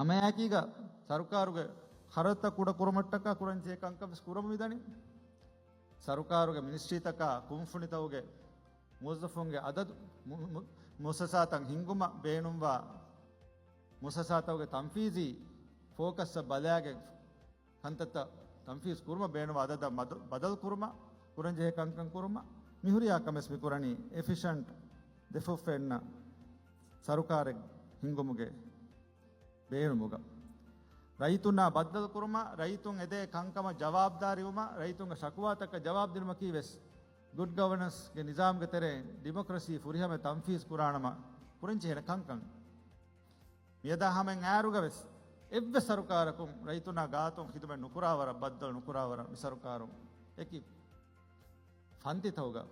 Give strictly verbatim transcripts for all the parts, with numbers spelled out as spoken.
ހަމައެކީގަ ސަރުކާރުގެ ޚަރަދުތައް ކުޑަ ކުރުމަށްޓަކާ ކުރަންޖެހޭ ކަންކަން ވެސް ކުރަމުން މިދަނީ. ސަރުކާރުގެ މިނިސްޓްރީތަކާ ކުންފުނިތަކުގެ މުވައްޒަފުންގެ އަދަދު، މު-، މު-، މުއައްސަސާތައް ހިންގުމަށް ބޭނުންވާ މުއައްސަސާތަކުގެ ތަންފީޒީ ފޯކަސްއަށް ބަލާގެން ކަންތައްތައް ތަންފީޒު ކުރުމަށް ބޭނުންވާ އަދަދަށް މަދު-، ބަދަލު ކުރުމަށް، ކުރަންޖެހޭ ކަންކަން ކުރުމަށް، މިހުރިހާ ކަމެއް ވެސް މި ކުރަނީ އެފިޝަންޓް ދެފުށްފެންނަ ސަރުކާރެއް ހިންގުމުގެ ބޭނުމުގަ. ރައްޔިތުންނާ ބައްދަލު ކުރުމަށް، ރައްޔިތުން އެދޭ ކަންކަމަށް ޖަވާބުދާރީވުމަށް، ރައްޔިތުންގެ ޝަކުވާތަކަށް ޖަވާބު ދިނުމަކީ ވެސް ގުޑް ގަވަނަންސްގެ ނިޒާމްގެ ތެރެއިން ޑިމޮކްރަސީ ފުރިހަމަ ތަންފީޒު ކުރާނަމަ ކުރަންޖެހޭނެ ކަންކަން. މިއަދާ ހަމައިން އާރުގަ ވެސް އެއްވެސް ސަރުކާރަކުން ރައްޔިތުންނާ ގާތުން ޚިދުމަތް ނުކުރާވަރަށް، ބައްދަލު ނުކުރާވަރަށް މި ސަރުކާރުން އެކި ފަންތިތަކުގަ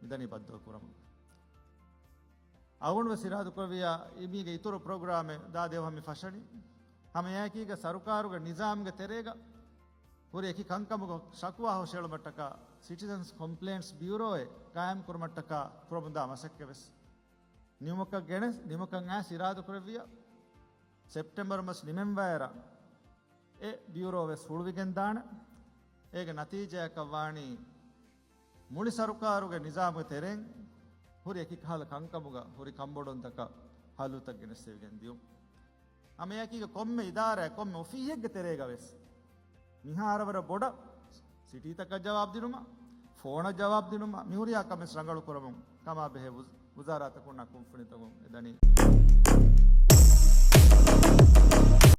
މިދަނީ ބައްދަލު ކުރަމުން. އަޅުގަނޑު ވެސް އިރާދަކުރެއްވިއްޔާ މީގެ އިތުރު ޕްރޮގްރާމެއް ދާދޭ ހަމަ މި ފަށަނީ. ހަމައެކީގަ ސަރުކާރުގެ ނިޒާމްގެ ތެރޭގަ ހުރި އެކި ކަންކަމުގަ ޝަކުވާ ހުށައެޅުމަށްޓަކާ ސިޓިޒަންސް ކޮމްޕްލެއިންޓްސް ބިއުރޯއެއް ގާއިމް ކުރުމަށްޓަކާ ކުރަމުންދާ މަސައްކަތް ވެސް ނިމުމަކަށް ގެނެސް، ނިމުމަކަށް އައިސް އިރާދަކުރެއްވިއްޔާ، ސެޕްޓެމްބަރު މަސް ނިމެންވާއިރަށް އެ ބިއުރޯ ވެސް ހުޅުވިގެން ދާނެ. އޭގެ ނަތީޖާއަކަށް ވާނީ މުޅި ސަރުކާރުގެ ނިޒާމުގެ ތެރެއިން ހުރި އެކި ކަހަލަ ކަންކަމުގަ ހުރި ކަންބޮޑުވުންތަކަށް ހައްލުތައް ގެނެސްދެވިގެން ދިޔުން. ހަމައެކީގަ ކޮންމެ އިދާރާއެއް، ކޮންމެ އޮފީހެއްގެ ތެރޭގަ ވެސް މިހާރަށް ވަރަށް ބޮޑަށް ސިޓީތަކަށް ޖަވާބު ދިނުމަށް، ފޯނަށް ޖަވާބު ދިނުމަށް، މިހުރިހާ ކަމެއް ރަނގަޅު ކުރަމުން ކަމާ ބެހޭ ވުޒް-، ވުޒާރާތަކުންނާ ކުންފުނިތަކުން އެދަނީ.